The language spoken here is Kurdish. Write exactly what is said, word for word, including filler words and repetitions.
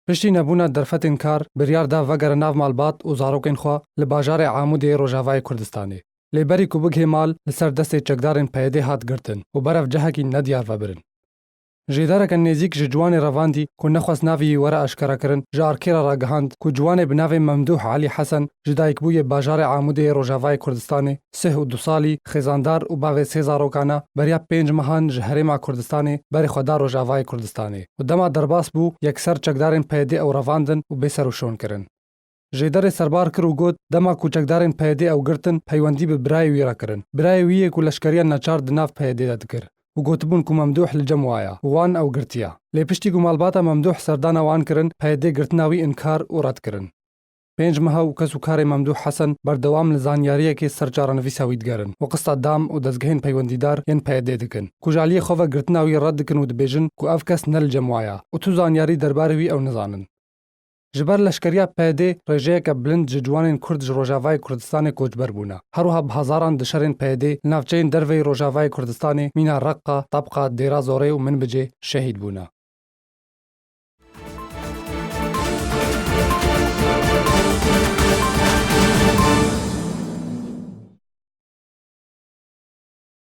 Piştî nebûna derfetên kar, biryar da vegere nav malbat û zarokên xwe li bajarê Amûdê yê Rojavayê Kurdistanê. Lê berî ku bigihê mal, li ser destê çekdarên P Y D'ê hat girtin û berev cihekî nediyar vebirin. Jêdareke nêzîk ji ciwanê revandî ku nexwest navê wî were eşkerekirin, ji Arkê re ragihand ku ciwanê bi navê Memdûh Elî Hesen ji dayikbûyê bajarê Amûdê yê Rojavayê Kurdistanê, sih û du salî, xêzandar û bavê sê zarokan e, beriya pênc mehan ji Herêma Kurdistanê berê xwe da Rojavayê Kurdistanê û dema derbas bû, yekser çekdarên P Y D'ê ew revandin û bêserûşon kirin. Jêderê serbar kir û got, dema ku çekdarên P Y D'ê ew girtin, peywendî bi birayê wî re kirin. Birayê wî yê ku leşkeriya neçar di nav P Y D'ê de dikir û gotibûn ku Memdûh li cem wa ye û wan ew girtiye. Lê piştî ku malbata Memdûh serdana wan kirin, P Y D'ê girtina wî inkar û red kirin. Pênc meha û kes û karê Memdûh Hesen berdewam li zanyariyekê ser çarenivîsa wî digerin û qista dam û dezgehên peywendîdar yên P Y D'ê dikin ku ji aliyê xwe ve girtina wî red dikin û dibêjin ku ev kes ne li cem wa ye û tu zanyarî derbarê wî ew nizanin. Ji ber leşkeriya P Y D'ê rêjeyeke bilind ji ciwanên Kurd ji Rojavayê Kurdistanê koçber bûne. Her wiha bi hezaran di şerên P Y D'ê li navçeyên derveyî Rojavayê Kurdistanê mîna Reqqa, Tabqa, Dêra Zorê û Minbicê şehîd bûne.